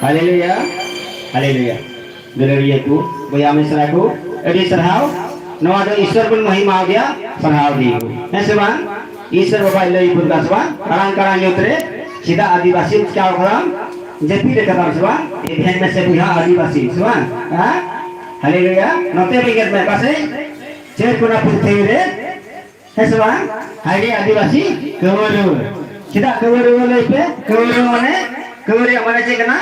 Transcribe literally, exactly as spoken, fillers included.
ᱦᱟᱞᱮᱞᱩᱭᱟ, ᱦᱟᱞᱮᱞᱩᱭᱟ᱾ ᱫᱩᱞᱟᱹᱲᱤᱭᱟᱹ ᱠᱚ, ᱵᱚᱭᱦᱟ ᱢᱤᱥᱨᱟ ᱠᱚ, ᱟᱹᱰᱤ ᱥᱟᱨᱦᱟᱣ᱾ ᱱᱚᱣᱟ ᱫᱚ ᱤᱥᱚᱨ ᱵᱚᱱ ᱢᱚᱦᱤᱢᱟᱣ ᱜᱮᱭᱟ, ᱥᱟᱨᱦᱟᱣ ᱜᱮ᱾ ᱦᱮᱸ ᱥᱮ ᱵᱟᱝ? ᱤᱥᱚᱨ ᱵᱟᱵᱟᱭ ᱞᱟᱹᱭ ᱵᱚᱱ ᱠᱟᱱᱟ ᱥᱮ ᱵᱟᱝ? ᱟᱲᱟᱝ ᱠᱟᱲᱟᱝ ᱧᱩᱛ ᱨᱮ ᱪᱮᱫᱟᱜ ᱟᱹᱫᱤᱵᱟᱹᱥᱤᱢ ᱪᱤᱠᱟᱣ ᱠᱟᱫᱟᱢ? ᱡᱟᱹᱯᱤᱫ ᱟᱠᱟᱫᱟᱢ ᱥᱮ ᱵᱟᱝ? ᱮᱵᱷᱮᱱ ᱢᱮᱥᱮ ᱵᱚᱭᱦᱟ ᱟᱹᱫᱤᱵᱟᱹᱥᱤ, ᱥᱮ ᱵᱟᱝ? ᱦᱮᱸ? ᱦᱟᱞᱮᱞᱩᱭᱟ᱾ ᱱᱚᱛᱮ ᱵᱮᱸᱜᱮᱫ ᱢᱮ, ᱯᱟᱥᱮ ᱪᱮᱫ ᱠᱚ ᱚᱱᱟ ᱯᱩᱛᱷᱤ ᱨᱮ ᱦᱮᱸ ᱥᱮ ᱵᱟᱝ? ᱦᱟᱭᱨᱮ ᱟᱹᱫᱤᱵᱟᱹᱥᱤ ᱠᱟᱹᱣᱨᱟᱹ᱾ ᱪᱮᱫᱟᱜ ᱠᱟᱹᱣᱨᱟᱹ ᱞᱟᱹᱭ ᱯᱮ? ᱠᱟᱹᱣᱨᱟᱹ ᱢᱟᱱᱮ, ᱠᱟᱹᱣᱨᱟᱹ ᱢᱟᱱᱮ ᱪᱮᱫ ᱠᱟᱱᱟ?